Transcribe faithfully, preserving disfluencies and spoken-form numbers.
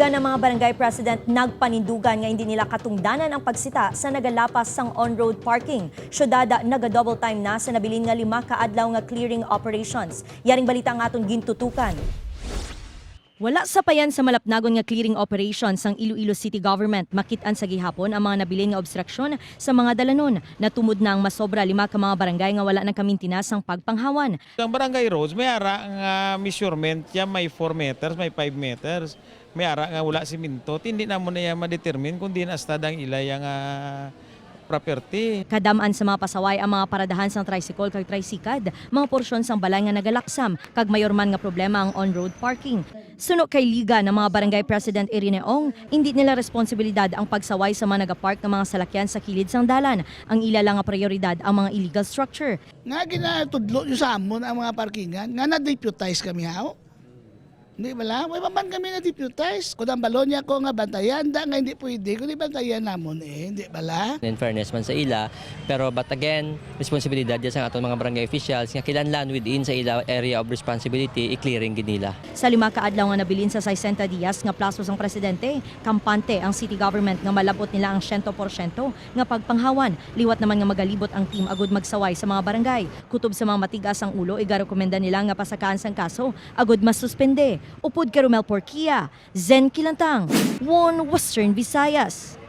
Ang mga barangay president nagpanindugan nga hindi nila katungdanan ang pagsita sa nagalapas sang on-road parking. Siyudad naga-double time na sa nabilin nga lima ka adlaw nga clearing operations. Yaring balita ang aton gintutukan. Wala sapayan sa malapnagon nga clearing operation sang Iloilo City Government, makit-an sa gihapon ang mga nabilin nga obstruksyon sa mga dalanon. Natumod na ang masobra lima ka mga barangay nga wala nagkamintinas sang pagpanghawan. Ang barangay roads, may ara nga measurement siya, may four meters, may five meters. May ara nga wala siminto. Hindi namon na iya ma-determine kung diin hasta ang ila iya nga property. Kadam-an sa mga pasaway ang mga paradahan sang tricycle kag tricycad, mga porsyon sang balay nga nagalaksam, kag mayor man nga problema ang on-road parking. Suno kay Liga nga mga barangay president Irene Ong, hindi nila responsibilidad ang pagsaway sa mga nagapark nga mga salakyan sa kilid sang dalan. Ang ila lang nga prioridad ang mga illegal structure. Nga ginatudlo nyo sa amon ang mga parkingan, nga na-deputize kami, haw? Hindi bala? May pa man kami na-deputize. Kung ang balon niya ko nga bantayan, da nga hindi pwede, kundi bantayan namon eh, hindi bala? In fairness man sa ila, pero but again, responsibilidad niya sa aton mga barangay officials nga kinahanglan within sa ila area of responsibility, i-clearing gid nila. Sa lima ka adlaw nga nabilin sa sesenta dias nga plaso sang presidente, kampante ang city government nga malab-ot nila ang siyento porsyento nga pagpanghawan, liwat naman nga magalibot ang team agud magsaway sa mga barangay. Kutob sa mga matigas ang ulo, igarekomenda nila nga pasakaan sang kaso agud masuspende. Upod kay Romel Porquia, Zen Kilantang, One Western Visayas.